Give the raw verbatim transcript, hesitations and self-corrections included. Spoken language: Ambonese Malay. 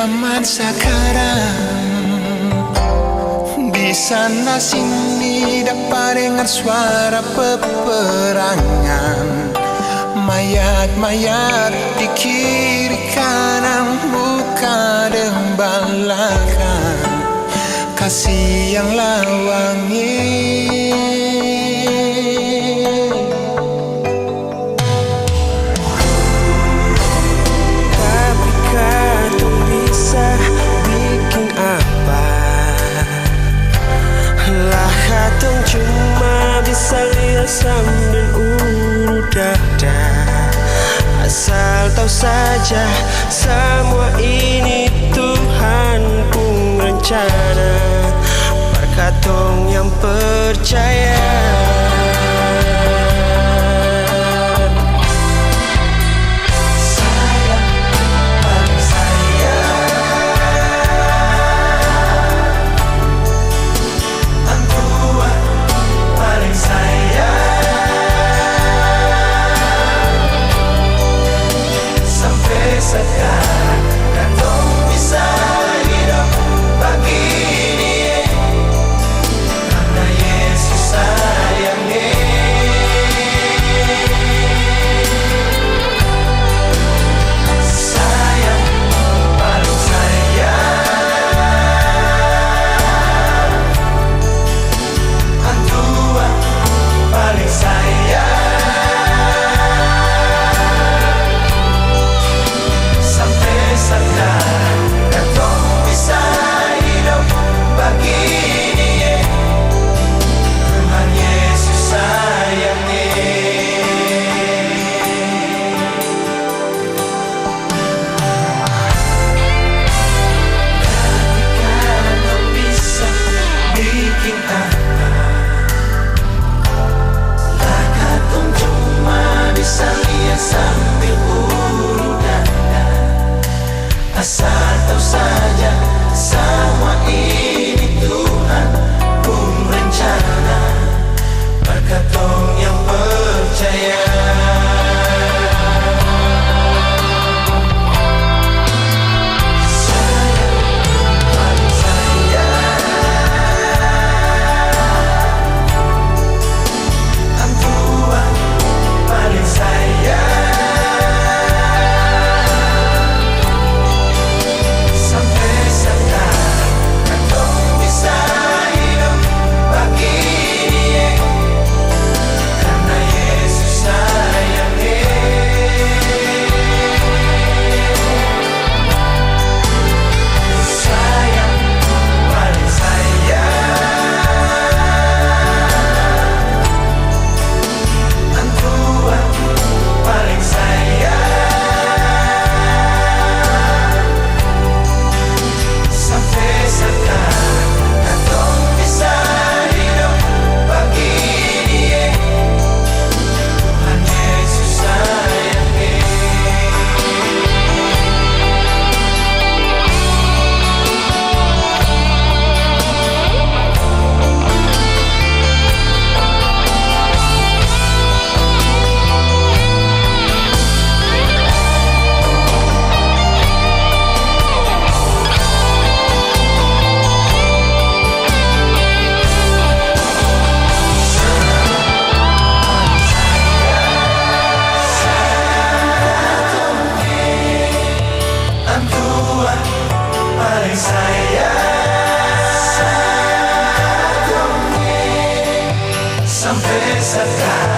Zaman sakarang, di sana sini dapa dengar suara peperangan. Mayat-mayat di kiri kanan, muka deng balakang. Kasi yang lawang e. Tapi katong bisa biking apa? Lah katong cuma bisa lia sambil ulu dada. Asal tau saja, samua ini Tuhan pung rencana. Par katong yang percaya. Sayang, paling sayang. Antua paling sayang. Sampe sakarang katong bisa hidop bagini, karna Yesus sayang. Sayang, paling sayang. Antua paling sayang. Sampe sakarang katong bisa hidop bagini, e, Tuhan Yesus sayang, e. Tapi katong bisa biking apa? Lah katong cuma bisa lia sambil ulu dada. Asal tau saja, samua ini Tuhan pung rencana. Par katong yang percaya. Sayang, paling sayang. Antua paling sayang. Sampe sakarang katong bisa hidop bagini, e, karna Yesus sayang, e. Sayang, paling sayang. Antua paling sayang. Sampe sakarang katong bisa hidop bagini, e. Tuhan Yesus sayang, e. Antua paling sayang. Sampe sakarang